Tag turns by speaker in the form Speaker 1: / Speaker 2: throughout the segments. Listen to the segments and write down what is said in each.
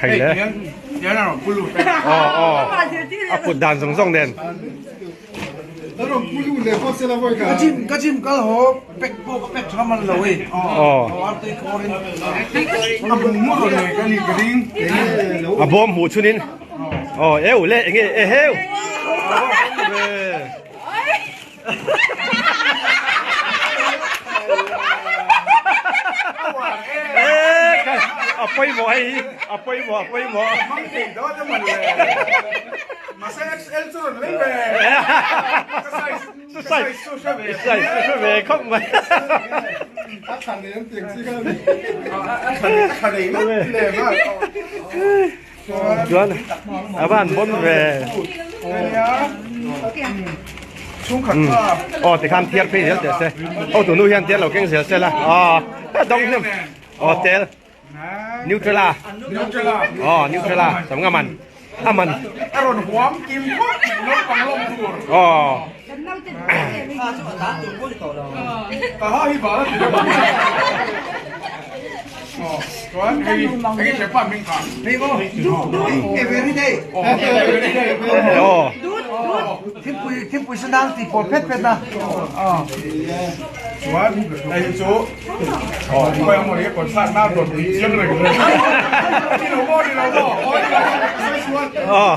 Speaker 1: Thei le. Aw aw. A put dan zawng zawng nen.
Speaker 2: Ka gym kal haw pek pawh ka pek tha man lo e. Aw.
Speaker 1: A bawm hmuh chhunin. Aw eu le enge e heu. A pawimawh hei hi a pawimawh a pawimawh. Size size hre ve khawp mai. Chuan a van bon ve. Aw tikhan thiar phei zel teh se. Ho tunu hian tel lo keng zel se la. Aw dawng hnem. Aw tel. Nutella. Aw Nutella sam nga man. A man.
Speaker 3: A rawn huam kim khawp mai naupang lawm tur.
Speaker 1: Aw.
Speaker 3: Taha hi bala ti deuh. Chuan hei hei chepa hming kha.
Speaker 2: Hei maw every day.
Speaker 1: Aw.
Speaker 2: Thingpui thingpui senang tih pawl phet phet a.
Speaker 3: Chuan hei chu khawi ang mawni concert na rawn pui chiang reng reng. Ni lo maw ni lo maw. Sawi sual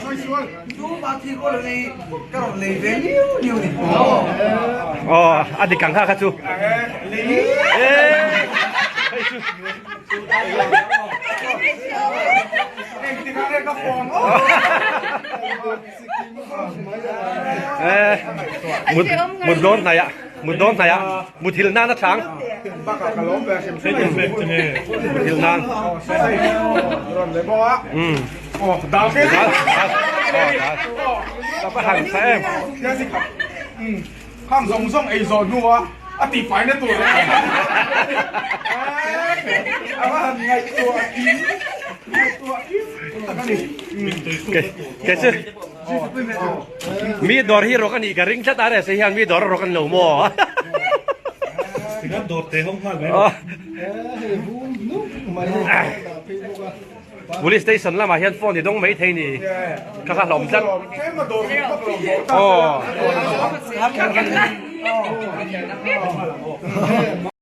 Speaker 3: sawi sual.
Speaker 2: Chu mahni rual hi ka rawn lei ve liu liu ni.
Speaker 1: Aw a dik ang kha kha chu. Mut mut dawn hnaih ah mut dawn hnaih ah muthilh nan a chang. Muthilh nan. Umm.
Speaker 3: Dal
Speaker 1: dal ka va han sa em.
Speaker 3: Khang zawng zawng ei zawh hnua a tihfai na tur a va han ngaihtuah kim ngaihtuah kim tak a ni.
Speaker 1: Ke chu mi dawr hi rawk a nih ka ring tlat a rsa hian mi dawr a rawk a ni lo maw.
Speaker 4: Tingan dawr te hawng nghal mai.
Speaker 1: Police station lamah hian phone i dawng mai thei ni kha kha hlawm tlat. Aw.